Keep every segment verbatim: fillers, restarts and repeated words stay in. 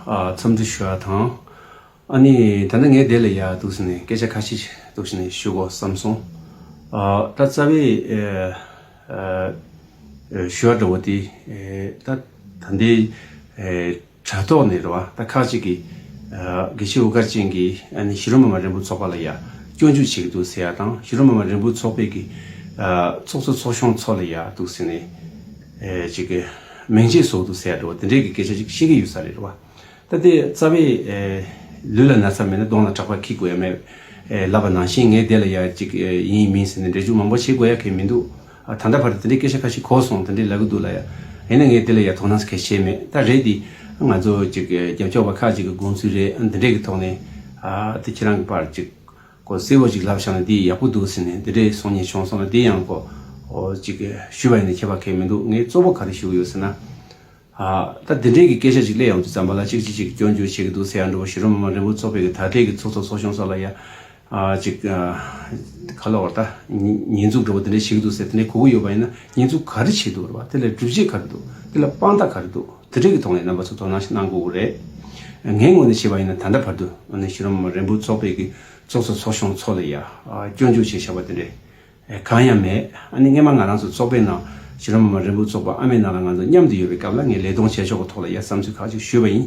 ཨ། འཚམས་འདྲི་ཞུ་བ་དང་། ཨ་ནི་ད་ནི་ངས་དེ་ལ་ཡ་འདུག་ཟེར་ནས་སྐད་ཆ་ཁ་ཤས་འདུག་ཟེར་ནས་ཞུ་དགོས་བསམ་སོང་། ཨ། ད་རྩ་བའི་ཨ་ཨ་ཞུ་བ་འདྲ་བོ་དེ། ཨེ། ད་ད་ལྟའི་ཨེ་དྲ་ཐོག་ནས་རེད་བ། ད་ཁག་ཅིག་གིས་ཨ་དགེ་བཤེས་འོད་དཀར་ཅན་གྱིས་ཨ་ནི་ཤེས་རབ་མ་མ་རིན་པོ་ཚོགས་པ་ལ་ཡ་སྐྱོན་བརྗོད་བྱེད་ཀྱི་འདུག་ཟེར་ཡ་དང་། ཤེས་རབ་མ་མ་རིན་པོ་ཚོགས་པའི་གི་ཨ་ཚོགས་གཙོ་ཚོགས་གཞོན་ཚོ་ལ་ཡ་འདུག་ཟེར་ནས་ཨེ་ཅིག་གི་མིང་ཆད་བཟོ་འདུག་ཟེར་ཡ་འདྲ་བོ་དེ་འདྲའི་གི་སྐད་ཆ་ཅིག་བཤད་ཀྱི་ཡོད་ས་རེད་རེད་བ། ད་དེ་རྩ་བའི་ཨེ་ལུས་ལ་ན་ཚ་མེད་ན་གདོང་ལ་གྲགས་པ་འཁྱེར་དགོས་ཡ་མེད། ཨེ་ལབ་པ་ནང་བཞིན་ངས་དེ་ལ་ཡ་ཅིག་ཨེ་ཡིན་མིན་ཟེར་ནས་འགྲེལ་བརྗོད་མང་པོ་བྱེད་དགོས་ཡ་གང་ཡང་མི་འདུག། ཨ། ད་ལྟ་བར་དུ་དེ་འདྲའི་སྐད་ཆ་ཁ་ཤས་གོ་སོང་། དེ་འདྲའི་ལབ་ཀྱི་འདུག་ལབ་ཡ། ཡིན་ན་ངས་དེ་ལ་ཡ་དོ་སྣང་གང་ཡང་བྱས་མེད། ད་རེད་དེ། ང་ཚོ་ཅིག་ཨེ་རྒྱབ་སྐྱོར་བ་ཁག་ཅིག་གི་དགོངས་ཚུལ་རེད། ཨ། འདི་འདྲའི་གི་ཐོག་ནས། ཨ། དེ་ཁྱེད་རང་གི་པར་ཅིག་གོ་གསལ་བོ་ཅིག་ལབ་བཞག་ན་དེ་ཡག་པོ་འདུག་ཟེར་ནས་དེ་འདྲའི་གསུང་མཁན་བྱུང་སོང་ན། དེ་ཡང་གོ་འོ་ཅིག་ཞུས་པ་ཡིན་ན་ཁྱད་པར་གང་ཡང་མི་འདུག། ངས་གཙོ་བོ་ག་རེ་ཞུ་གི་ཡོད་ཟེར་ན། ཨ། ད་འདི་འདྲའི་གི་སྐད་ཆ་ཅིག་སླེབས་ཡོང་དུས་ཙམ་པ་ལ་གཅིག་གཅིག་གཅིག་སྐྱོན་བརྗོད་བྱེད་ཀྱི་འདུག་ཟེར་ཡ་འདྲ་བོ། ཤེས་རབ་མ་མ་རིན་པོ་ཚོགས་པའི་གི་ད་ལྟའི་གི་ཚོགས་གཙོ་ཚོགས་གཞོན་སོགས་ལ་ཡ། ཨ། ཅིག་ཨ། ག་ལབ་དགོས་རེད། ད་ཉེས་ཉེས་འཛུགས་འདྲ་བོ་དེ་འདྲ་བྱེད་ཀྱི་འདུག་ཟེར་དེ་འདྲ་གོ་གི་ཡོད་པ་ཡིན་ན། ཉེས་འཛུགས་ག་རེ་བྱས་འདུག་རེད་བ། དེ་ལ་སྒྲུབ་བྱེད་ག་རེ་འདུག། དེ་ལ་དཔང་རྟགས་ག་རེ་འདུག། དེ་འདྲ་གི་ཐོག་ནས་རྣམ་པ་ཚོ་དོ་སྣང་ཞིག་གནང་དགོས་ཀྱི་རེད། ངའི་ངོས་ནས་བྱས་པ་ཡིན་ན་ད་ལྟ་བར་དུ་ཨ་ནི་ཤེས་རབ་མ་མ་རིན་པོ་ཚོགས་པའི་གི་ཚོགས་གཙོ་ཚོགས་གཞོན་ཚོ་ལ་ཡ། ཨ། སྐྱོན་བརྗོད་བྱས་བཞག་པ་དེ་འདྲ་ཨེ་གང་ཡང་མེད། ཨ་ནི་སྔས་མ་ང་རང་ཚོ་ཚོགས་པའི་ནང་ཤེས་རབ་མ་མ་རིན་པོ་ཚོགས་པ་ཨ་མའི་ནང་ལ་ང་ཚོ་མཉམ་དུ་ཡོད་པའི་སྐབས་ལ་ངས་ལས་དོན་བྱེད་ཕྱོགས་ཀྱི་ཐོག་ལ་ཡ་བསམ་ཚུལ་ཁག་ཅིག་ཞུས་པ་ཡིན།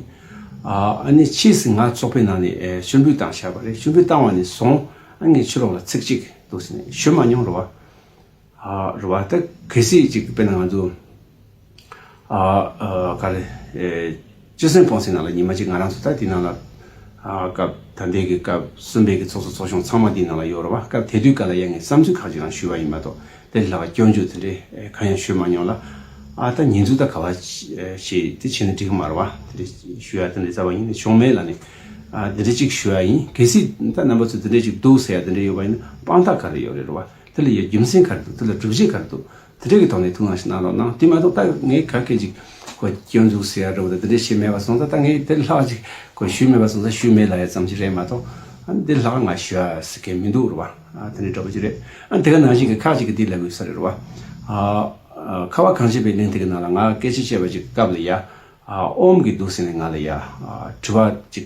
ཨ། ཨ་ནི་ཕྱིས་སུ་ང་ཚོགས་པའི་ནང་ནས་ཨེ་ཞུ་འབོད་བཏང་བཞག་པ་རེད། ཞུ་འབོད་བཏང་བ་ནས་བཟུང་ཨ་ངས་ཕྱི་ལོགས་ལ་ཚིག་གཅིག་འདུག་ཟེར་ནས་ཞུ་མ་མྱོང་རེད་བ། ཨ། རེད་བ། ད་གལ་སྲིད་ཅིག་དཔེར་ན་ང་ཚོ། ཨ། ཨ། ག་རེ། ཨེ། སྤྱི་སེམས་སྤོང་སའི་ནང་ལ་ཉི་མ་གཅིག་ང་རང་ཚོ་ད་དེ་ནང་ལ། ཨ། སྐབས་ད་ལྟའི་གི་སྐབས་གསུམ་པའི་གི་ཚོགས་གཙོ་ཚོགས་གཞོན་ཚང་མ་དེའི་ནང་ལ་ཡོད་རེད་བ། སྐབས་དེ་དུས་སྐབས་ལ་ཡ་ངས་བསམ་ཚུལ་ཁག་ཅིག་རང་ཞུས་པ་ཡིན་མ་གཏོགས་དེ་ལ་སྐྱོན་བརྗོད་དེ་འདྲའི་གང་ཡང་ཞུས་མ་མྱོང་ལ། ཨ། ད་ཉེས་འཛུགས་ད་ག་བ་ཞིག་དེ་བྱས་ན་འགྲིག་གི་མ་རེད་བ། དེ་འདྲ་ཞུ་ཡ་དེ་འདྲ་རྩ་བ་ཉིད་ནས་བྱུང་མེད་ལབ་ནས། ཨ། དེ་འདྲ་ཅིག་ཞུ་ཡ་ཡིན། གལ་སྲིད་ད་རྣམ་པ་ཚོ་དེ་འདྲ་ཅིག་འདུག་ཟེར་ཡ་དེ་འདྲ་ཡོད་པ་ཡིན་ན་དཔང་རྟགས་ག་རེ་ཡོད་རེད་རེད་བ། དེ་ལ་ཡ་རྒྱུ་མཚན་ག་རེ་འདུག། དེ་ལ་སྒྲུབ་བྱེད་ག་རེ་འདུག། དེ་འདྲ་གི་ཐོག་ནས་ཐུགས་སྣང་ཞིག་གནང་རོགས་གནང་། དེ་མ་གཏོགས་ད་ངས་ག་གེ་ཅིག་གོ་སྐྱོན་འཛུགས་ཟེར་ཡ་འདྲ་བོ་དང་དེ་འདྲ་བྱས་མེད་པ་སོང་ཙང་། ད་ངས་དེ་ལྷག་ཅིག་གོ་ཞུས་མེད་པ་སོང་ཙང་ཞུས་མེད་ལབ་ཡ་ཙམ་ཞིག་རེད་མ་གཏོགས། ཨ་ནི་དེ་ལྷག་ང་ཞུ་ཡ་ཟེར་མཁན་མི་འདུག་རེད་བ། ཨ། དེ་འདྲ་འདྲ་བོ་ཅིག་རེད། ཨ། དེ་ག་ནང་བཞིན་གི་ཁག་ཅིག་གིས་དེ་ལབ་ཡོད་ས་རེད་རེད་བ། ཨ། ཨ། ཁ་བ་གངས་ཅན་པའི་གླེང་སྟེགས་ཀྱི་ནང་ལ་ང་སྐད་ཆ་བཤད་པ་ཅིག་སྐབས་ལ་ཡ། ཨ། ཨོམ་གྱི་འདུག་ཟེར་ནས་ང་ལ་ཡ། ཨ། དྲི་བ་ཅིག་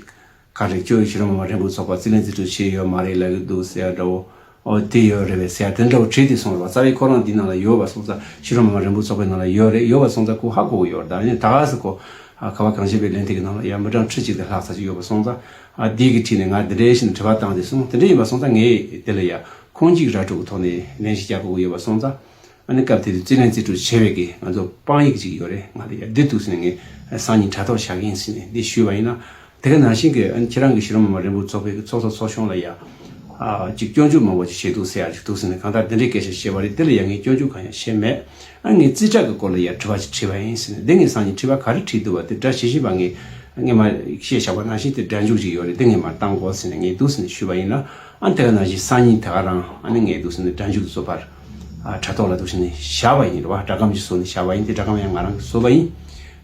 ག་རེ། ཁྱོད་ཤེས་རབ་མ་མ་རིན་པོ་ཚོགས་པ་རྩིས་ལེན་རྩིས་སྤྲོད་བྱས་ཡོད་མ་རེད་ལབ་ཀྱི་འདུག་ཟེར་ཡ་འདྲ་བོ། ཨོ་དེ་ཡོད་རེད་པས་ཟེར་ཡ་དེ་འདྲ་བོ་བྲིས་ཏེ་སོང་རེད་བ། རྩ་བའི་ཁོ་རང་འདི་ནང་ལ་ཡོད་པ་སོང་ཙང་། ཤེས་རབ་མ་མ་རིན་པོ་ཚོགས་པའི་ནང་ལ་ཡོད་རེད། ཡོད་པ་སོང་ཙང་ཁོ་ཧ་གོ་གི་ཡོད་རེད། ད་ནི་ད་ག་སེ་ཁོ། ཨ། ཁ་བ་གངས་ཅན་པའི་གླེང་སྟེགས་ཀྱི་ནང་ལ་ཡ་མི་གྲངས་ཁྲི་གཅིག་དང་ལྷག་ཙམ་ཅིག་ཡོད་པ་སོང་ཙང་། ཨ། དེ་གི་ཁྲིད་ནས་ང་འདི་འདྲའི་ཞིག་ནས་དྲི་བ་བཏང་སྟེ་སོང་། དེ་འདྲ་ཡིན་པ་སོང་ཙང་ངས་དེ་ལ་ཡ་ཁོང་གཅིག་ར་སྤྲོད་ཀྱི་ཐོག་ནས་ལན་ཞིག་རྒྱག་དགོས་ཀྱི་ཡོད་པ་སོང་ཙང་། ཨ་ནི་སྐབས་དེ་དུས་རྩིས་ལེན་རྩིས་སྤྲོད་བྱས་པའི་གི་ང་ཚོ་དཔང་ཡིག་ཅིག་ཡོད་རེད། ང་ལ་ཡ་འདི་འདུག་ཟེར་ནས་ངས་སང་ཉིན་དྲ་ཐོག་བཞག་གི་ཡིན་ཟེར་ནས་འདི་ཞུས་པ་ཡིན་ན། དེ་ག་ནང་བཞིན་གི། ཨ། ཁྱེད་རང་གི་ཤེས་རབ་མ་མ་རིན་པོ་ཚོགས་པའི་གི་ཚོགས་གཙོ་ཚོགས་གཞོན་ལ་ཡ། ཨ། ཅིག་སྐྱོན་བརྗོད་མང་པོ་ཅིག་བྱས་འདུག་ཟེར་ཡ་ཅིག་འདུག་ཟེར་ནས་གང་ལྟར་དེ་འདྲའི་སྐད་ཆ་བཤད་པ་རེད། དེ་ལ་ཡ་ངས་སྐྱོན་བརྗོད་གང་ཡང་བྱས་མེད། ཨ། ངས་རྩིས་ཁྲ་གི་སྐོར་ལ་ཡ་དྲི་བ་ཅིག་དྲིས་པ་ཡིན་ཟེར་ནས། འདི་ངས་སང་ཉིན་དྲི་བ་ག་རེ་དྲིས་འདུག་བ་དེ་སྒྲ་ཇི་བཞིན་པ་ངས་སྔས་མ་བཤད་བཞག་པ་ནང་བཞིན་དེ་སྒྲ་འཇུག་ཅིག་ཡོད་རེད། དེ་ངས་མར་བཏང་དགོས་ཟེར་ནས་ངས་འདུག་ཟེར་ནས་ཞུས་པ་ཡིན་ན། ཨ། དེ་ག་ནང་བཞིན་སང་ཉིན་དེ་ག་རང་ཨ་ནི་ངས་འདུག་ཟེར་ནས་སྒྲ་འཇུག་ཏུ་བཟོ་བར། ཨ། དྲ་ཐོག་ལ་འདུག་ཟེར་ནས་བཞག་པ་ཡིན་རེད་བ། སྒྲ་སྒམ་ཅིག་བཟོས་ནས་བཞག་པ་ཡིན། དེ་སྒྲ་སྒམ་ཡང་ང་རང་གིས་བཟོས་པ་ཡིན།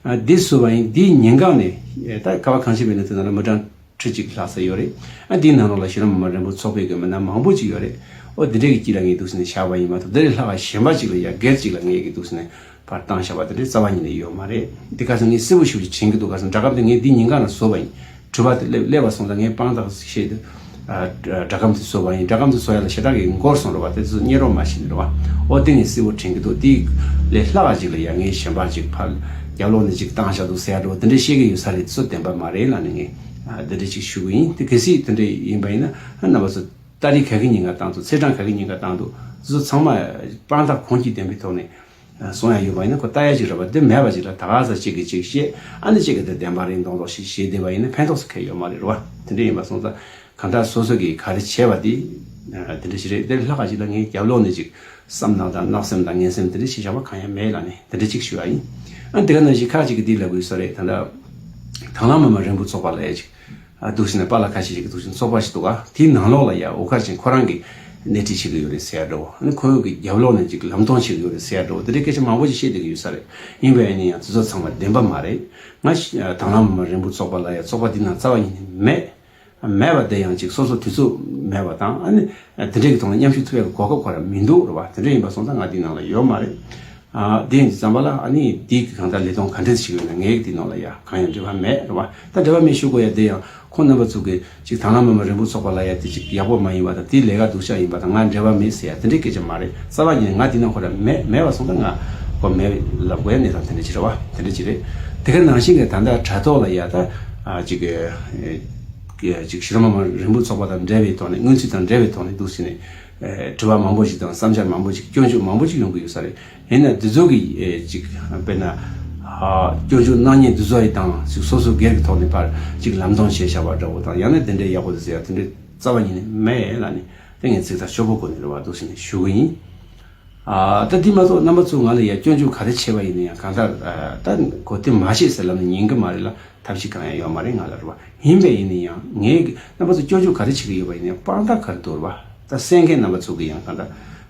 ཨ། འདི་བཟོས་པ་ཡིན། འདིའི་ཉིན་གང་ནས། ཨེ། ད་ཁ་བ་གངས་ཅན་པའི་ནང་དེ་ནང་ལ་མི་གྲངས་ཁྲི་གཅིག་ལྷག་ས་ཡོད་རེད། ཨ། འདིའི་ནང་ལོགས་ལ་ཤེས་རབ་མ་མ་རིན་པོ་ཚོགས་པའི་གི་མི་སྣ་མང་པོ་ཅིག་ཡོད་རེད། ཨོ་འདི་འདྲའི་གི་དཀྱིལ་ལ་ངས་འདུག་ཟེར་ནས་བཞག་པ་ཡིན་མ་གཏོགས། འདི་ལས་ལྷག་ག་གཞན་པ་ཅིག་ལ་ཡ་སྒེར་ཅིག་ལ་ངས་གི་འདུག་ཟེར་ནས་ཕར་བཏང་བཞག་པ་དེ་འདྲའི་རྩ་བ་ཉིད་ནས་ཡོད་མ་རེད། འདི་ཁ་སང་ངས་གསལ་པོ་ཞེ་པོ་ཅིག་དྲན་གི་འདུག། ཁ་སང་སྒྲ་སྒམ་དེ་ངས་འདི་ཉིན་གང་ལ་བཟོས་པ་ཡིན། དྲི་བ་དེ་སླེབས་སླེབས་པ་སོང་ཙང་ངས་དཔང་རྟགས་ཤིག་བྱས་ཏེ། ཨ། སྒྲ་སྒམ་དེ་བཟོས་པ་ཡིན། སྒྲ་སྒམ་དེ་བཟོ་ཡ་ལ་ཞེ་དྲག་གི་འགོར་སོང་རེད་བ། དེ་ཚོ་རྙེད་རོགས་མ་བྱས་ནས་རེད་བ། ཨོ་དེ་ངས་གསལ་པོ་དྲན་གི་འདུག། དེ་ལས་ལྷག་ག་ཅིག་ལ་ཡ་ངས་གཞན་པ་ཅིག་ཕར་རྒྱབ་ལོགས་ནས་ཅིག་བཏང་བཞག་འདུག་ཟེར་ཡ་འདྲ་བོ་དེ་འདྲ་བཤད་གི་ཡོད་ས་རེད། དེ་ཚོ་བདེན་པ་མ་རེད་ལབ་ནས་ངས། ཨ། དེ་འདྲ་ཅིག་ཞུ་གི་ཡིན། དེ་གལ་སྲིད་དེ་འདྲ་ཡིན་པ་ཡིན་ན། ཨ། རྣམ་པ་ཚོ་ཏ་རིག་ག་གི་ཉིན་ག་བཏང་འདུག། ཚེས་གྲངས་ག་གི་ཉིན་ག་བཏང་འདུག། དེ་ཚོ་ཚང་མ་དཔང་རྟགས་ཁུངས་སྐྱེལ་ལྡན་པའི་ཐོག་ནས། ཨ། གསུང་ཡ་ཡོད་པ་ཡིན་ན་ཁོ་ལྟ་ཡ་ཅིག་རེད་བ། དེ་མེད་པ་ཅིག་ལ་ད་ག་ས་གཅིག་གིས་གཅིག་བཤད། ཨ་ནི་གཅིག་གིས་དེ་བདེན་པ་རེད་མདོག་མདོག་ཞིག་བཤད་བསྡད་པ་ཡིན་ན་ཕན་ཐོགས་སུ་གང་ཡང་ཡོད་མ་རེད་རེད་བ། དེ་འདྲ་ཡིན་པ་སོང་ཙང་གང་ལྟར་སོ་སོ་གིས་ག་རེ་བྱས་པ་དེ། ཨ། དེ་འདྲ་ཞིག་རེད། དེ་ལྷག་ག་ཅིག་ལ་ངས་རྒྱབ་ལོགས་ནས་ཅིག་བསམ་ནག་དང་བརྣབ་སེམས་དང་ངན་སེམས་དེ་འདྲ་ཞིག་བཞག་པ་གང་ཡང་མེད་ལབ་ནས་དེ་འདྲ་ཅིག་ཞུ་བ་ཡིན། ཨ། དེ་ག་ནང་བཞིན་ཁག་ཅིག་གིས་འདི་ལབ་དགོས་ས་རེད། ད་ལྟ་དང་བླངས་མ་མ་རིན་པོ་ཚོགས་པ་ལབ་ཡ་ཅིག། ཨ། འདུག་ཟེར་ནས་པཱ་ལགས་ཁ་ཤས་ཤིག་གིས་འདུག་ཟེར་ནས་ཚོགས་པ་ཞིག་འདུག་ག། དེའི་ནང་ལོགས་ལ་ཡ་འོད་དཀར་ཅན་ཁོ་རང་གིས་སྣེ་ཁྲིད་བྱེད་ཀྱི་ཡོད་རེད་ཟེར་ཡ་འདྲ་བོ། ཨ་ནི་ཁོ་ཡོད་ཀྱི་རྒྱབ་ལོགས་ནས་ཅིག་ལམ་སྟོན་བྱེད་ཀྱི་ཡོད་རེད་ཟེར་ཡ་འདྲ་བོ། དེ་འདྲའི་སྐད་ཆ་མང་པོ་ཞིག་བཤད་བསྡད་ཀྱི་ཡོད་ས་རེད། ཡིན་པ་ཡིན་ན་ཡང་དེ་ཚོ་ཚང་མ་བདེན་པ་མ་རེད། ང་། ཨ། དང་བླངས་མ་མ་རིན་པོ་ཚོགས་པ་ལབ་ཡ་ཚོགས་པ་འདི་ནང་རྩ་བ་ཉིད་ནས་མེད། མེད་པ་དེ་ཡང་ཅིག་སོ་སོ་དུས་ཚོད་མེད་པ་དང་། ཨ་ནི་དེ་འདྲའི་གི་ཐོག་ནས་མཉམ་ཞུགས་ཐུབ་ཡ་གི་གོ་སྐབས་ཁོ་རང་མི་འདུག་རེད་བ། དེ་འདྲ་ཡིན་པ་སོང་ཙང་ང་འདི་ནང་ལ་ཡོད་མ་རེད། ཨ་དེ་ཡིན་ཙམ་པ་ལ་ཨ་ནི་དེའི་གང་ལྟར་ལས་དོན་ག་འདྲ་ཞིག་ཡོད་ན་ངས་དེའི་ནང་ལ་ཡ་གང་ཡང་འབྲེལ་བ་མེད་རེད་བ། ད་འབྲེལ་བ་མེད་ཞུ་དགོས་ཡ་དེ་ཡང་ཁོང་རྣམ་པ་ཚོ་གིས་ཅིག་དྭང་བླངས་མི་མང་རིན་པོ་ཚོགས་པ་ལ་ཡ་དེ་ཅིག་ཡག་པོ་མ་ཡིན་པ་དང་དེའི་ལས་ཀ་སྡུག་ཅག་ཡིན་པ་དང་ང་འབྲེལ་བ་མེད་ཟེར་ཡ་དེ་འདྲའི་སྐད་ཆ་མ་རེད། རྩ་བ་ཉིད་ནས་ང་དེའི་ནང་ཁོ་ར་མེད། མེད་པ་སོང་ཙང་ང་ཁོ་མེད་ལབ་དགོས་ཡ་གནས་སྟངས་དེ་འདྲ་ཅིག་རེད་བ། དེ་འདྲ་ཅིག་རེད། དེ་ག་ནང་བཞིན་གྱི་ད་ལྟ་དྲ་ཐོག་ལ་ཡ་ད་ཨ་ཅིག་གི་ཅིག་གཞིས་རོགས་མི་མང་རིན་པོ་ཚོགས་པ་དང་འབྲེལ་བའི་ཐོག་ནས་སྔོན་ཚུད་དང་འབྲེལ་བའི་ཐོག་ནས་འདུག་ཟེར་ནས་དྲི་བ་མང་པོ་ཞིག་དང་བསམ་འཆར་མང་པོ་ཞིག་སྐྱོན་བརྗོད་མང་པོ་ཞིག་ཡོང་གི་ཡོད་ས་རེད། ཡིན་ན་འདི་ཚོ་གི་ཨེ་ཅིག་དཔེར་ན་ཨ་སྐྱོན་བརྗོད་གནང་མཁན་འདི་ཚོ་ཡི་དང་ཅིག་སོ་སོ་སྒེར་གྱི་ཐོག་ནས་ཕར་ཅིག་ལམ་སྟོན་བྱས་བཞག་པ་འདྲ་བོ་དང་ཡང་ན་དེ་འདྲའི་ཡག་པོ་འདུག་ཟེར་ཡ་དེ་འདྲའི་རྩ་བ་ཉིད་ནས་མེད་ལབ་ནས་དེ་ངས་ཚིག་ཐག་ཆོད་པོ་བཀོད་ནས་རེད་བ་འདུག་ཟེར་ནས་ཞུ་གི་ཡིན། ཨ་ད་འདི་མ་གཏོགས་རྣམ་པ་ཚོ་ང་ལ་ཡ་སྐྱོན་བརྗོད་ག་རེ་བྱས་པ་ཡིན་ན་ཡང་གང་ལྟར་ཨ་ད་གོ་དེ་མ་ཤེས་ཟེར་ལབ་ནས་ཉན་གི་མ་རེད་ལ། ཐབས་ཤེས་གང་ཡང་ཡོད་མ་རེད་ང་ལ་རེད་བ། ཡིན་པས་ཡིན་ན་ཡང་ངས་རྣམ་པ་ཚོ་སྐྱོན་བརྗོད་ག་རེ་བྱེད་ཀྱི་ཡོད་པ་ཡིན་ན་དཔང་རྟགས་ག་རེ་འདུག་རེད་བ། ད་གསན་མཁན་རྣམ་པ་ཚོ་གི་ཡང་གང་ལྟར་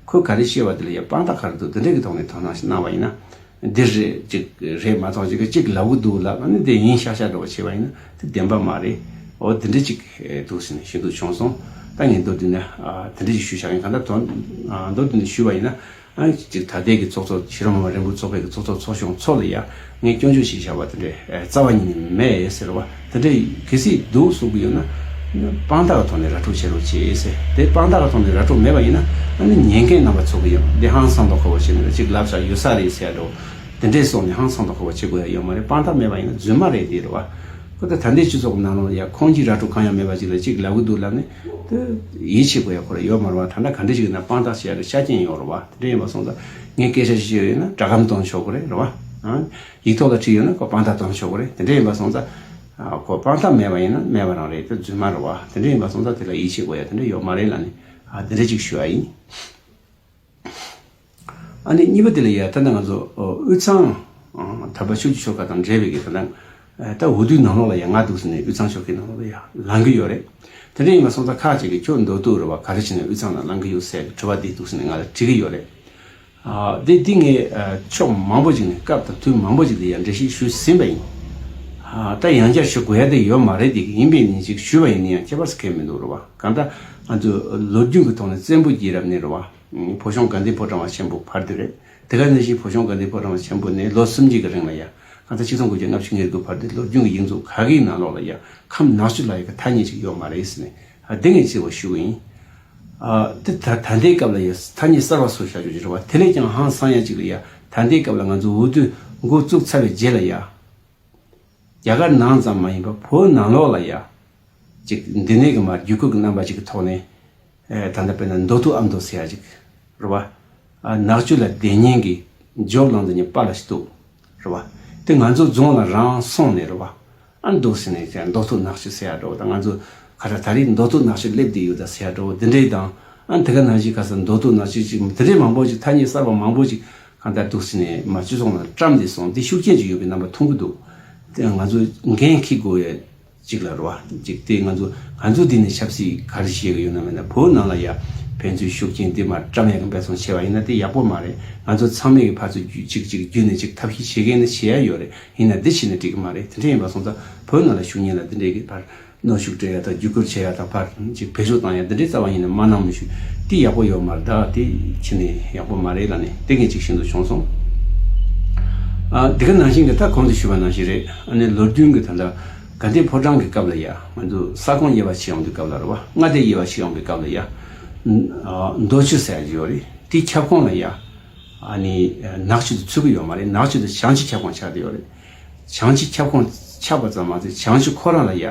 ཁོས་ག་རེ་བཤད་པ་དེ་ལ་ཡང་དཔང་རྟགས་ག་རེ་འདུག་དེ་འདྲས་ཀྱི་ཐོག་ནས་དོ་སྣང་ཞིག་གནང་བ་ཡིན་ན། འདི་རེད་ཅིག་རེད་མ་གཏོགས་ཅིག་གཅིག་ལབ་གི་འདུག་ལབ་ཨ་ནི་དེ་ཡིན་ཤག་ཤག་འདྲ་བོ་བྱས་པ་ཡིན་ན་དེ་བདེན་པ་མ་རེད། འོ་དེ་འདྲ་ཅིག་འདུག་ཟེར་ནས་ཞུ་འདོད་བྱུང་སོང་། ད་ངས་མདོར་བསྡུས་ན་དེ་འདྲ་ཅིག་ཞུས་བཞག་ཡིན། གང་ལྟར་དོན་མདོར་བསྡུས་ནས་ཞུས་པ་ཡིན་ན། ཨ་ཅིག་ད་ལྟའི་གི་ཚོགས་གཙོ་གཞིས་རོགས་མི་མང་རིན་པོ་ཚོགས་པའི་གི་ཚོགས་གཙོ་ཚོགས་གཞོན་ཚོ་ལ་ཡ་ངས་སྐྱོན་བརྗོད་ཞིག་བཞག་པ་དེ་འདྲས་རྩ་བ་ཉིད་ནས་མེད་ཟེར་བ་དེ་འདྲས་གལ་སྲིད་འདུག་གསུང་གི་ཡོད་ན་དཔང་རྟགས་ཀྱི་ཐོག་ནས་ར་སྤྲོད་བྱེད་རོགས་བྱེད་ཟེར། དེ་དཔང་རྟགས་ཀྱི་ཐོག་ནས་ར་སྤྲོད་མེད་པ་ཡིན་ན་ཨ་ནི་ཉན་མཁན་རྣམ་པ་ཚོ་གི་ཡང་འདི་ཧང་སང་མདོག་ཁ་པོ་བྱས་ནས་ཅིག་ལབ་ཤག་ཡོད་ས་རེད་ཟེར་ཡ་འགྲོ། དེ་འདྲས་སོང་ནས་ཧང་སང་མདོག་ཁ་པོ་བྱེད་དགོས་ཡ་ཡོད་མ་རེད། དཔང་རྟགས་མེད་པ་ཡིན་ན་རྫུན་མ་རེད་དེ་རེད་བ། ཁོ་ད་ད་ལྟའི་སྤྱི་ཚོགས་ཀྱི་ནང་ལོགས་ལ་ཡ་ཁོང་གིས་ར་སྤྲོད་གང་ཡང་མེད་པ་ཅིག་ལ་ཅིག་ལབ་གི་འདུག་ལབ་ནས་དེ་ཡིད་ཆེས་དགོས་ཡ་ཁོ་ར་ཡོད་མ་རེད་བ། ད་ལྟ་ག་འདྲ་ཞིག་ཡིན་ན་དཔང་རྟགས་བྱེད་ཡ་ལ་ཆ་རྐྱེན་ཡོད་རེད་བ། དེ་འདྲ་ཡིན་པ་སོང་ཙང་ངས་སྐད་ཆ་ཞིག་བཤད་ཡོད་ན་སྒྲ་སྒམ་གཏོང་ཆོག་གི་རེད་རེད་བ། ཨང་། ཡིག་ཐོག་ལ་བྲིས་ཡོད་ན་ཁོ་དཔང་རྟགས་གཏོང་ཆོག་གི་རེད། དེ་འདྲ་ཡིན་པ་སོང་ཙང་ཨ་ཁོ་དཔང་རྟགས་མེད་པ་ཡིན་ན་མེད་པ་རང་རེད། དེ་རྫུན་མ་རེད་བ། དེ་འདྲ་ཡིན་པ་སོང་ཙང་དེ་ལ་ཡིད་ཆེས་དགོས་ཡ་དེ་འདྲ་ཡོད་མ་རེད་ལབ་ནས་ཨ་དེ་འདྲ་ཅིག་ཞུ་ཡ་ཡིན། ཨ་ནི་གཉིས་པ་དེ་ལ་ཡ་ད་ལྟ་ང་ཚོ་ཨོ་དབུས་གཙང་ཨ་དམ་པ་ཆོས་ཀྱི་ཆོལ་ཁ་དང་འབྲེལ་བའི་གི་ད་ལྟ་ཨ་ད་འོས་བསྡུའི་ནང་ལོགས་ལ་ཡ་ང་འདུག་ཟེར་ནས་དབུས་གཙང་ཆོལ་ཁའི་ནང་ལོགས་ལ་ཡ་ལངས་གི་ཡོད་རེད། དེ་འདྲ་ཡིན་པ་སོང་ཙང་ཁག་ཅིག་གིས་ཁྱོད་མདོ་སྟོད་རེད་བ། ག་རེ་བྱས་ནས་དབུས་གཙང་ལ་ལངས་གི་ཡོད་ཟེར་གི་དྲི་བ་འདི་འདུག་ཟེར་ནས་ང་ལ་དྲི་གི་ཡོད་རེད། ཨ་དེ་འདི་ངས་ཨ་ཕྱོགས་མང་པོ་ཅིག་ནས་སྐབས་དང་དུས་མང་པོ་ཅིག་ལ་ཡ་འགྲེལ་བཤད་ཞུས་ཟིན་པ་ཡིན། ཨ་ད་ཡང་བསྐྱར་ཞུ་དགོས་ཡ་དེ་ཡོད་མ་རེད། དེ་ཡིན་པའི་ཉིན་ཅིག་ཞུས་པ་ཡིན་ན་ཡང་ཁྱད་པར་ཟེར་མཁན་མི་འདུག་རེད་བ། གང་ལྟར་ང་ཚོ་ལོ་རྒྱུས་ཀྱི་ཐོག་ནས་བཙན་པོའི་རྒྱལ་རབས་ནས་རེད་བ། ཕོ་གཞོན་དགའ་ལྡན་ཕོ་བྲང་བ་ཆེན་པོ་བར་དུ་རེད། དེ་ག་ནང་བཞིན་ཕོ་གཞོན་དགའ་ལྡན་ཕོ་བྲང་བ་ཆེན་པོ་ནས་ལོ་སུམ་བརྒྱའི་གི་རིང་ལ་ཡ་གང་ལྟར་ཆིག་སྟོང་དགུ་བརྒྱ་ལྔ་བཅུ་ང་དགུ་བར་དུ་ལོ་རྒྱུས་ཀྱི་ཡིག་ཚོགས་ག་གེའི་ནང་ལོགས་ལ་ཡ་ཁམས་ནག་ཆུ་ལ་ཡ་གི་ཐ་སྙད་ཅིག་ཡོད་མ་རེད་ཟེར་ནས་ཨ་དེ་ངས་ཅིག་བ་ཞུ་གི་ཡིན། ཨ་དེ་ད་ད་ལྟའི་སྐབས་ལ་ཡ་ཐ་སྙད་གསར་བ་བཟོ་བཞག་རྒྱུ་ཅིག་རེད་བ། དེ་ལས་ཀྱང་ཧང་སང་ཡ་ཅིག་ལ་ཡ་ད་ལྟའི་སྐབས་ལ་ང་ཚོ་འོས་བསྡུ་འགོ་བཙུགས་ཚར་བའི་རྗེས་ལ་ཡ། རྒྱ་གར་ནང་ཙམ་མ་ཡིན་པར་བོད་ནང་ལོགས་ལ་ཡ། ཅིག་འདི་ནས་གི་མར་བརྒྱུད་སྐུལ་གི་རྣམ་པ་ཅིག་གི་ཐོག་ནས། ཨེ་ད་ལྟ་དཔེར་ན་མདོ་སྟོད་ཨ་མདོ་ཟེར་ཡ་ཅིག་རེད་བ། ཨ་ནག་ཆུ་ལ་བསྡད་མཁན་གི་ཇོབ་ལངས་དུ་ཉེ་པ་ལ་ཞིག་འདུག་རེད་བ། དེ་ང་ཚོ་རྫོང་ལ་རང་སོང་ནས་རེད་བ། ཨ་མདོ་ཟེར་ནས་ཀྱང་མདོ་སྟོད་ནག་ཆུ་ཟེར་ཡ་འདྲ་བོ་དང་ང་ཚོ་ཁ་ས་ད་རེས་མདོ་སྟོད་ནག་ཆུ་སླེབས་བསྡད་ཡོད་ད་ཟེར་ཡ་འདྲ་བོ་འདི་འདྲའི་དང་། ཨ་དེ་ག་ནང་བཞིན་ཁ་ས་མདོ་སྟོད་ནག་ཆུ་ཅིག་དེ་འདྲའི་མང་པོ་ཅིག་ཐ་སྙད་གསར་པ་མང་པོ་ཅིག་གང་ལྟར་འདུག་ཟེར་ནས་མ་སྤྱི་ཚོགས་ནང་བཀྲམ་བསྡད་སོང་། འདི་ཤུགས་རྐྱེན་ཅིག་ཡོད་པའི་རྣམ་པ་མཐོང་གི་འདུག་དེ་ང་ཚོ་འགན་འཁྱེར་དགོས་ཡ་ཅིག་ལ་རེད་བ། ཅིག་དེ་ང་ཚོ་ང་ཚོ་འདི་ནས་ཆབ་སྲིད་ག་རེ་བྱེད་ཀྱི་ཡོད་ན་མེད་ན་བོད་ནང་ལ་ཡ་ཕན་ཚུན་ཤུགས་རྐྱེན་འདི་མར་བཀྲམ་ཡ་གི་འབད་བརྩོན་བྱས་པ་ཡིན་ན་དེ་ཡག་པོ་མ་རེད། ང་ཚོ་ཚང་མས་གི་ཕར་ཚུར་རྒྱུ་ཅིག་ཅིག་བརྒྱུད་ནས་ཅིག་ཐབས་ཤེས་བྱེད་མཁན་ནི་བྱེད་ཡ་ཡོད་རེད། ཡིན་ན་འདི་བྱས་ན་འགྲིག་གི་མ་རེད། དེ་འདྲ་ཡིན་པ་སོང་ཙང་བོད་ནང་ལ་བཞུགས་མཁན་ལ་འདི་འདྲའི་གི་ཕར་གནོན་ཤུགས་སྤྲད་ཡ་དང་བརྒྱུད་སྐུལ་བྱེད་ཡ་དང་ཕར་ཅིག་བེད་སྤྱོད་བཏང་ཡ་འདི་འདྲའི་རྩ་བ་ཡིན་ན་མ་གནང་མི་ཞུ། དེ་ཡག་པོ་ཡོད་མ་རེད། ད་དེ་ཕྱི་ནས་ཡག་པོ་མ་རེད་ལབ་ནས་དེ་ངས་ཅིག་ཤེས་འདོད་བྱུང་སོང་། ཨ་དེ་ག་ནང་བཞིན་གི་ད་གོང་དུ་ཞུས་པ་ནང་བཞིན་རེད། ཨ་ནི་ལོ་རྒྱུས་གི་ད་ལྟ་དགའ་ལྡན་ཕོ་བྲང་གི་སྐབས་ལ་ཡ་ང་ཚོ་ས་ཁོངས་དབྱེ་བ་ཕྱེ་ཡོང་དུས་སྐབས་ལ་རེད་བ། མངའ་སྡེ་དབྱེ་བ་ཕྱེ་ཡོང་གི་སྐབས་ལ་ཡ། ཨ་མདོ་ཆུ་ཟེར་ཡ་ཅིག་ཡོད་རེད། དེའི་ཁྱབ་ཁོངས་ལ་ཡ། ཨ་ནི་ནག་ཆུ་དེ་ཚུད་ཀྱི་ཡོད་མ་རེད། ནག་ཆུ་དེ་བྱང་ཆུབ་ཁྱབ་ཁོངས་ཆགས་བསྡད་ཡོད་རེད། བྱང་ཆུབ་ཁྱབ་ཁོངས་ཆགས་པ་ཙམ་མ་ཟད་བྱང་ཆུབ་ཁོ་རང་ལ་ཡ།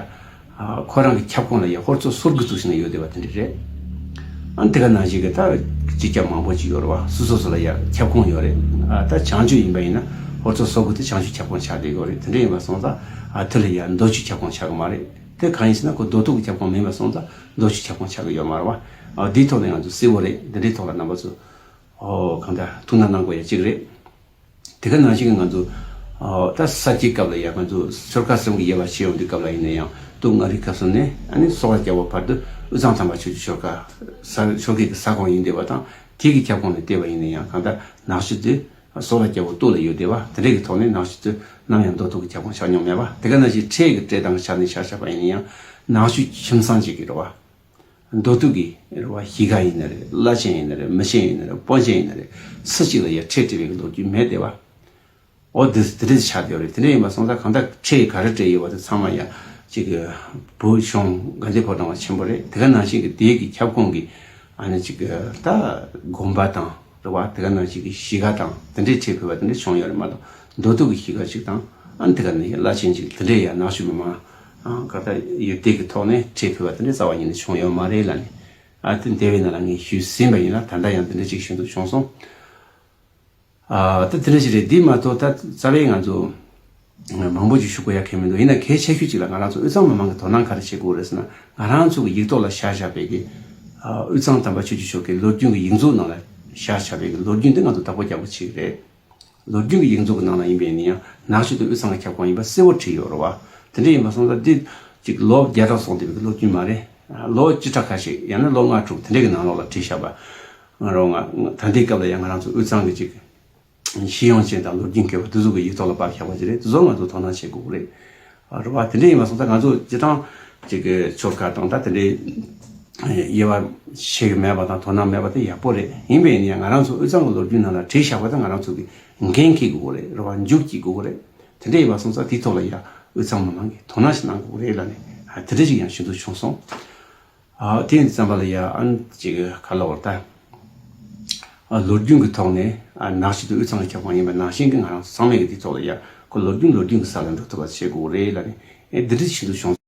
ཨ་ཁོ་རང་གི་ཁྱབ་ཁོངས་ལ་ཡ་ཧོར་ཚོ་སོར་དགུ་བཙུགས་ཤིང་ཡོད་བསྡད་པ་དེ་འདྲ་རེད། ཨ་དེ་ག་ནང་བཞིན་གྱི་ད་སྤྱི་ཁྱབ་མང་པོ་ཅིག་ཡོད་རེད་བ། སོ་སོ་སོ་ལ་ཡ་ཁྱབ་ཁོངས་ཡོད་རེད། ཨ་ད་བྱང་ཆུབ་ཡིན་པ་ཡིན་ན་ཧོར་ཚོ་སོར་དགུ་དེ་བྱང་ཆུབ་ཁྱབ་ཁོངས་ཆགས་བསྡད་ཡོད་རེད། དེ་འདྲ་ཡིན་པ་སོང་ཙང་ཨ་དེ་ལ་ཡ་མདོ་ཆུ་ཁྱབ་ཁོངས་ཆགས་ཀྱི་མ་རེད། དེ་གང་ཡིན་ཟེར་ན་ཁོ་མདོ་སྟོད་ཀྱི་ཁྱབ་ཁོངས་མིན་པ་སོང་ཙང་མདོ་ཆུ་ཁྱབ་ཁོངས་ཆགས་ཀྱི་ཡོད་མ་རེད་བ། ཨ་དེའི་ཐོག་ནས་ང་ཚོ་གསལ་བོ་རེད། འདི་འདྲའི་ཐོག་ལ་རྣམ་པ་ཚོ། ཨོ་གང་ལྟར་ཐུགས་སྣང་གནང་དགོས་ཡ་གཅིག་རེད། དེ་ག་ནང་བཞིན་གྱི་ང་ཚོ་ཨོ་ད་ས་སྐྱའི་སྐབས་ལ་ཡ་ང་ཚོ་ཆོལ་ཁ་གསུམ་གྱི་དབྱེ་བ་ཕྱེ་ཡོང་དུས་སྐབས་ལ་ཡིན་ན་ཡང་སྟོད་མངའ་རིས་ཁམས་གསུམ་ནས་ཨ་ནི་སོག་ར་རྒྱལ་པོ་བར་དུ་དབུས་གཙང་དམ་པ་ཆོས་ཀྱི་ཆོལ་ཁ་ས་ཆོལ་ཁའི་གི་ས་ཁོངས་ཡིན་བསྡད་པ་དང་དེ་གི་ཁྱབ་ཁོངས་ནས་བལྟས་པ་ཡིན་ན་ཡང་གང་ལྟར་ནག་ཆུ་དེ་སོག་ར་རྒྱལ་པོ་སྟོད་ལ་ཡོད་བསྡད་པ་དེ་འདྲའི་གི་ཐོག་ནས་ནག་ཆུ་དེ་ནམ་ཡང་མདོ་སྟོད་ཀྱི་ཁྱབ་ཁོངས་ཆགས་མྱོང་མེད་པ། དེ་ག་ནང་བཞིན་ཁྲལ་གྱི་སྤྲད་སྟངས་ཆ་ནས་ཆ་བཞག་པ་ཡིན་ན་ཡང་ནག་ཆུ་ཁྱིམ་ཚང་གཅིག་གི་རེད་བ། མདོ་སྟོད་ཀྱི་རེད་བ། གཞིས་ཀ་ཡིན་ན་རེད། བླ་ཆེན་ཡིན་ན་རེད། མི་ཆེན་ཡིན་ན་རེད། དཔོན་ཆེན་ཡིན་ན་རེད། སུ་གཅིག་ལ་ཡ་ཁྲལ་སྤྲད་པའི་གི་ལོ་རྒྱུས་མེད་དེ་བ། འོ་དེ་དེ་འདྲ་ཆགས་བསྡད་ཡོད་རེད། དེ་འདྲ་ཡིན་པ་སོང་ཙང་གང་ལྟར་ཁྲལ་ག་རེ་སྤྲད་ཡོད་པ་དེ་ཚང་མ་ཡ་གཅིག་གི་བོད་གཞུང་དགའ་ལྡན་ཕོ་བྲང་བ་ཆེན་པོ་རེད། དེ་ག་ནང་བཞིན་གྱི་དེའི་གི་ཁྱབ་ཁོངས་ཀྱི་ཨ་ནི་གཅིག་གི་ད་དགོན་པ་དང་རེད་བ། དེ་ག་ནང་བཞིན་གྱི་གཞིས་ཀ་དང་དེ་འདྲའི་ཁྲལ་ཕུལ་བ་དེ་འདྲ་བྱུང་ཡོད་རེད་མ་གཏོགས། མདོ་སྟོད་ཀྱི་གཞིས་ཀ་ཅིག་དང་ཨ་ནི་དེ་ག་ནས་བླ་ཆེན་ཅིག་དེ་འདྲའི་ཡ་ནག་ཆུ་མི་མང་ཨ་ག་ད་ཡོད་དེ་གི་ཐོག་ནས་ཁྲལ་ཕུལ་བ་དེ་འདྲ་རྩ་བ་ཉིད་ནས་བྱུང་ཡོད་མ་རེད་ལབ་ནས། ཨ་དེ་འདས་པའི་ནང་ལ་ངས་ཞུས་ཟིན་པ་ཡིན་ན། ད་ལྟ་ཡང་དེ་འདྲ་ཅིག་ཞུ་འདོད་བྱུང་སོང་། ཨ་ད་དེ་འདྲ་ཞིག་རེད། འདི་མ་གཏོགས་ད་རྩ་བའི་ང་ཚོ་མང་པོ་ཅིག་ཞུ་དགོས་ཡ་གང་མི་འདུག་ཡིན་ན་གལ་ཆེ་ཤོས་ཅིག་ལ་ང་རང་ཚོ་དབུས་གཙང་མི་མང་གི་དོ་སྣང་ག་རེ་བྱེད་དགོས་རེད་ཟེར་ན། ང་རང་ཚོ་གི་ཡིག་ཐོག་ལ་བཞག་བཞག་པའི་གི་ཨ་དབུས་གཙང་དམ་པ་ཆོས་ཀྱི་ཕྱོགས་ཀྱི་ལོ་རྒྱུས་ཀྱི་ཡིག་གཟུགས་ནང་ལ་བཞག་བཞག་པའི་གི་ལོ་རྒྱུས་འདི་ང་ཚོ་བདག་པོ་རྒྱག་པ་ཅིག་རེད། ལོ་རྒྱུས་ཀྱི་ཡིག་གཟུགས་ཀྱི་ནང་ལ་ཡིན་པས་ན་ཡང་ནག་ཆུ་དང་དབུས་གཙང་གི་ཁྱབ་ཁོངས་ཡིན་པ་གསལ་བོ་བྲིས་ཡོད་རེད་བ། དེ་འདྲ་ཡིན་པ་སོང་ཙང་འདི་ཅིག་ལོ་བརྒྱ་ཕྲག་སོང་བསྡད་པའི་ལོ་རྒྱུས་མ་རེད། ལོ་བཅུ་ཕྲག་ཁ་ཤས་ཡང་ན་ལོ་ལྔ་དྲུག་དེ་འདྲ་གི་ནང་ལོགས་ལ་བྲིས་བཞག་པ། ང་རང་ང་ད་ལྟའི་སྐབས་ལ་ཡང་ང་རང་ཚོ་དབུས་གཙང་གི་ཅིག་ཤེས་ཡོན་ཅན་དང་ལོ་རྒྱུས་མཁས་པ་དེ་ཚོ་གི་ཡིག་ཐོག་ལ་ཕབ་བཞག་པ་ཅིག་རེད། དེ་ཚོ་ང་ཚོ་དོ་སྣང་བྱེད་དགོས་རེད། རེད་བ། དེ་འདྲ་ཡིན་པ་སོང་ཙང་ང་ཚོ་སྤྱིར་བཏང་ཅིག་གི་ཆོལ་ཁ་དང་ད་དེ་འདྲའི་དབྱེ་བ་ཕྱེ་གི་མེད་པ་དང་དོ་སྣང་མེད་པ་དེ་ཡག་པོ་རེད། ཡིན་པས་ཡིན་ཡང་ང་རང་ཚོ་དབུས་གཙང་གི་ལོ་རྒྱུས་ནང་ལ་བྲིས་བཞག་པ་དེ་ང་རང་ཚོ་གི་འགན་འཁྱེར་དགོས་རེད། རེད་བ། མཇུག་སྐྱེལ་དགོས་རེད། དེ་འདྲ་ཡིན་པ་སོང་ཙང་དེའི་ཐོག་ལ་ཡ་དབུས་གཙང་མི་མང་གིས་དོ་སྣང་ཞིག་གནང་དགོས་རེད་ལབ་ནས་དེ་འདྲ་ཞིག་ཡང་ཞུ་འདོད་བྱུང་སོང་། ཨ་དེ་ཡིན་དུས་ཙམ་པ་ལ་ཡ་ཨ་ནི་ཅིག་ག་ལབ་དགོས་རེད་ད། ཨ་ལོ་རྒྱུས་ཀྱི་ཐོག་ནས་ཨ་ནག་ཆུ་དང་དབུས་གཙང་གི་ཁྱབ་ཁོངས་ཡིན་པ་ནང་བཞིན་གྱི་ང་རང་ཚོ་ཚང་མས་ཀྱི་དེའི་ཐོག་ལ་ཡ་ཁོ་ལོ་རྒྱུས་ལོ་རྒྱུས་ཀྱི་ས་ལ་འགྲོ་ཐུབ་པ་བྱེད་དགོས་རེད་ལབ་ནས་ཨེ་འདི་འདྲ་ཞུ་འདོད་བྱུང་།